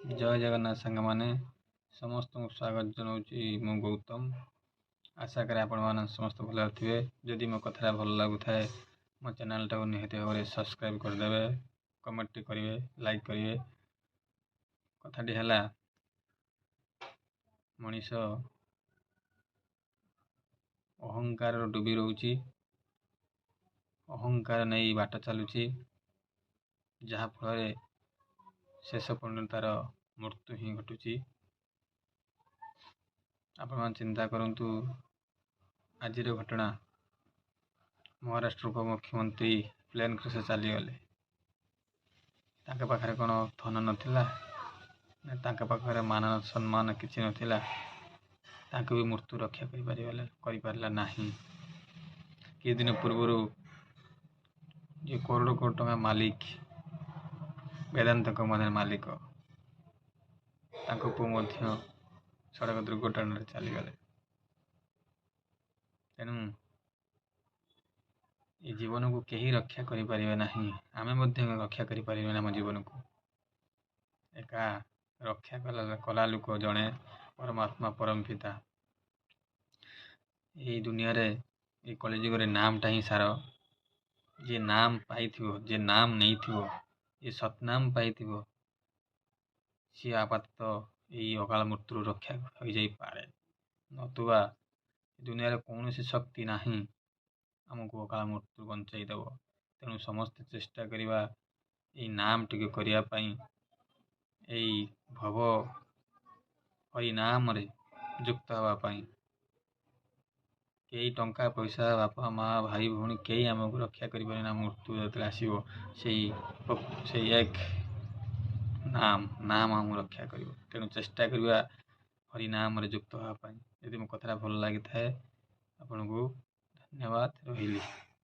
ଜୟ ଜଗନ୍ନାଥ ସାଙ୍ଗମାନେ, ସମସ୍ତଙ୍କୁ ସ୍ୱାଗତ ଜଣାଉଛି ମୁଁ ଗୌତମ। ଆଶା କରେ ଆପଣମାନେ ସମସ୍ତେ ଭଲରେ ଥିବେ। ଯଦି ମୋ କଥାଟା ଭଲ ଲାଗୁଥାଏ, ମୋ ଚ୍ୟାନେଲଟାକୁ ନିହାତି ଭାବରେ ସବସ୍କ୍ରାଇବ୍ କରିଦେବେ, କମେଣ୍ଟଟି କରିବେ, ଲାଇକ୍ କରିବେ। କଥାଟି ହେଲା, ମଣିଷ ଅହଙ୍କାରର ଡୁବି ରହୁଛି, ଅହଙ୍କାର ନେଇ ବାଟ ଚାଲୁଛି, ଯାହାଫଳରେ ଶେଷ ପର୍ଯ୍ୟନ୍ତ ତା'ର ମୃତ୍ୟୁ ହିଁ ଘଟୁଛି। ଆପଣମାନେ ଚିନ୍ତା କରନ୍ତୁ, ଆଜିର ଘଟଣା, ମହାରାଷ୍ଟ୍ର ଉପମୁଖ୍ୟମନ୍ତ୍ରୀ ପ୍ଲେନ୍ କ୍ରାସ୍ରେ ଚାଲିଗଲେ। ତାଙ୍କ ପାଖରେ କ'ଣ ଧନ ନଥିଲା ନା ତାଙ୍କ ପାଖରେ ମାନ ସମ୍ମାନ କିଛି ନଥିଲା? ତାଙ୍କୁ ବି ମୃତ୍ୟୁ ରକ୍ଷା କରିପାରିଲା ନାହିଁ। କିଛି ଦିନ ପୂର୍ବରୁ ଯିଏ କରୋଡ଼ କୋଟି ଟଙ୍କା ମାଲିକ, ବେଦାନ୍ତ କମ୍ପାନୀର ମାଲିକ, ତାଙ୍କ ପୁଅ ମଧ୍ୟ ସଡ଼କ ଦୁର୍ଘଟଣାରେ ଚାଲିଗଲେ। ତେଣୁ ଏ ଜୀବନକୁ କେହି ରକ୍ଷା କରିପାରିବେ ନାହିଁ। ଆମେ ମଧ୍ୟ ରକ୍ଷା କରିପାରିବେ ଆମ ଜୀବନକୁ। ଏକା ରକ୍ଷା କଲା ଲୋକ ଜଣେ ପରମାତ୍ମା, ପରମ ପିତା। ଏଇ ଦୁନିଆରେ, ଏଇ କଳିଯୁଗରେ ନାମଟା ହିଁ ସାର। ଯିଏ ନାମ ପାଇଥିବ, ଯିଏ ନାମ ନେଇଥିବ, ଯିଏ ସତନାମ ପାଇଥିବ, ସିଏ ଆପାତତଃ ଏଇ ଅକାଳ ମୃତ୍ୟୁରୁ ରକ୍ଷା ହୋଇଯାଇପାରେ। ନତୁବା ଦୁନିଆରେ କୌଣସି ଶକ୍ତି ନାହିଁ ଆମକୁ ଅକାଳ ମୃତ୍ୟୁ ବଞ୍ଚାଇ ଦେବ। ତେଣୁ ସମସ୍ତେ ଚେଷ୍ଟା କରିବା ଏଇ ନାମ ଟିକେ କରିବା ପାଇଁ, ଏଇ ଭବ ହରିନାମରେ ଯୁକ୍ତ ହେବା ପାଇଁ। କେହି ଟଙ୍କା ପଇସା, ବାପା ମା, ଭାଇ ଭଉଣୀ କେହି ଆମକୁ ରକ୍ଷା କରିପାରିବେ ନା। ମୃତ୍ୟୁ ଯେତେବେଳେ ଆସିବ, ସେଇ ଏକ ନାମ, ନାମ ଆମକୁ ରକ୍ଷା କରିବ। ତେଣୁ ଚେଷ୍ଟା କରିବା ହରିନାମରେ ଯୁକ୍ତ ହେବା ପାଇଁ। ଯଦି ମୋ କଥାଟା ଭଲ ଲାଗିଥାଏ ଆପଣଙ୍କୁ, ଧନ୍ୟବାଦ, ରହିଲି।